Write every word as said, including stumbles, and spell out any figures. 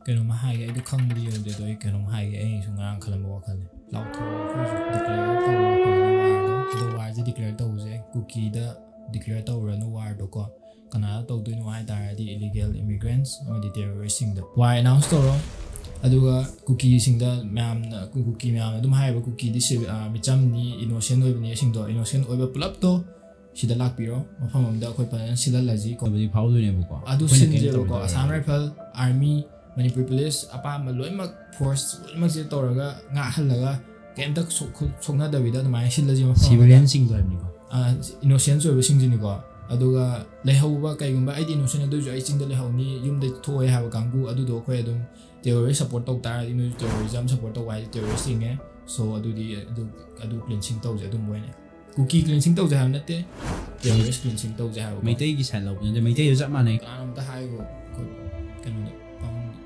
ꯀꯩꯅꯣꯝꯃ ꯍꯥꯏꯒꯦ, ꯑꯩꯗꯣ ꯈꯪꯕꯗꯤ ꯌꯧꯗꯦ, ꯑꯗꯣ ꯑꯩ ꯀꯩꯅꯣꯝ ꯍꯥꯏꯒꯦ, ꯑꯩ ꯁꯨꯝ ꯉꯔꯥꯡ ꯈꯜꯂꯝꯕ ꯋꯥꯈꯜꯅꯤ꯫ ꯂꯥꯎꯊꯣꯛꯑꯣ, ꯑꯩꯈꯣꯏꯁꯨ declare ꯇꯧꯔꯣ ꯐꯖꯅ warꯗꯣ꯫ ꯑꯗꯣ warꯁꯦ declare ꯇꯧꯕꯁꯦ ꯀꯨꯀꯤꯗ declare ꯇꯧꯔꯅꯨ warꯗꯣꯀꯣ꯫ ꯀꯅꯥꯗ ꯇꯧꯗꯣꯏꯅꯣ ꯍꯥꯏ ꯇꯥꯔꯗꯤ illegal immigrants ꯑꯃꯗꯤ terroristꯁꯤꯡꯗ war announce ꯇꯧꯔꯣ꯫ ꯑꯗꯨꯒ ꯀꯨꯀꯤꯁꯤꯡꯗ ꯃꯌꯥꯝꯅ, ꯀꯨꯀꯤ ꯃꯌꯥꯝꯅ ꯑꯗꯨꯝ ꯍꯥꯏꯌꯦꯕ, ꯀꯨꯀꯤꯗꯤ ꯁꯤ-, ꯑ, ꯃꯤꯆꯝꯅꯤ, innocent ꯑꯣꯏꯕꯅꯤ, ꯁꯤꯡꯗꯣ innocent ꯑꯣꯏꯕ ꯄꯨꯂꯞꯇꯣ ꯁꯤꯗ ꯂꯥꯛꯄꯤꯔꯣ, ꯃꯐꯝ ꯑꯃꯗ ꯑꯩꯈꯣꯏ ꯐꯖꯅ ꯁꯤꯜꯍꯜꯂꯁꯤ ꯀꯣ꯫ ꯇꯧꯕꯗꯤ ꯐꯥꯎꯗꯣꯏꯅꯦꯕꯀꯣ꯫ ꯑꯗꯨ ꯑꯩꯈꯣꯏꯅ ꯀꯩꯝ ꯁꯤꯟꯁꯦꯕꯀꯣ꯫ ꯇꯧꯔꯣꯏ꯫ Assam Rifle, Army, Manipur Police, ꯑꯄꯥꯝꯕ ꯂꯣꯏꯅꯃꯛ force ꯂꯣꯏꯅꯃꯛꯁꯦ ꯇꯧꯔꯒ ꯉꯥꯛꯍꯜꯂꯒ ꯀꯩꯝꯇ ꯁꯣꯛ-, ꯁꯣꯛꯅꯗꯕꯤꯗ ꯑꯗꯨꯃꯥꯏꯅ ꯁꯤꯜꯂꯁꯤ ꯃꯐꯝ ꯑꯃꯗ꯫ Civilianꯁꯤꯡꯗꯣ ꯍꯥꯏꯕꯅꯤꯀꯣ꯫ Innocent ꯑꯣꯏꯕꯁꯤꯡꯁꯤꯅꯤꯀꯣ꯫ ꯑꯗꯨꯒ ꯂꯩꯍꯧꯕ ꯀꯩꯒꯨꯝꯕ ꯑꯩꯗꯤ innocent ꯑꯗꯨ ꯑꯣꯏꯔꯁꯨ ꯑꯩ ꯆꯤꯡꯗ ꯂꯩꯍꯧꯅꯤ, ꯌꯨꯝꯗ ꯊꯣꯛꯑꯣꯏ ꯍꯥꯏꯕ ꯀꯥꯡꯕꯨ ꯑꯗꯨꯗꯣ ꯑꯩꯈꯣꯏ ꯑꯗꯨꯝ terrorist support ꯇꯧ ꯇꯥꯔꯗꯤ, ꯅꯣꯏꯁꯨ terrorism support ꯇꯧꯕ ꯍꯥꯏꯁꯦ terrorist ꯆꯤꯡꯉꯦ꯫ So ꯑꯗꯨꯗꯤ ꯑꯗꯨ, ꯑꯗꯨ cleansing ꯇꯧꯁꯦ ꯑꯗꯨꯝꯕ ꯑꯣꯏꯅ꯫ ꯀꯨꯀꯤ cleansing ꯇꯧꯁꯦ ꯍꯥꯏꯕ ꯅꯠꯇꯦ, terrorist cleansing ꯇꯧꯁꯦ ꯍꯥꯏꯕꯀꯣ꯫ ꯃꯩꯇꯩꯒꯤ side ꯂꯧꯕ ꯅꯠꯇꯦ, ꯃꯩꯇꯩꯗ ꯆꯞ ꯃꯥꯟꯅꯩ꯫ ꯀꯅꯥꯅꯣꯝꯇ ꯍꯥꯏꯌꯣ, ꯑꯩꯈꯣꯏ ꯀꯩꯅꯣꯗ꯫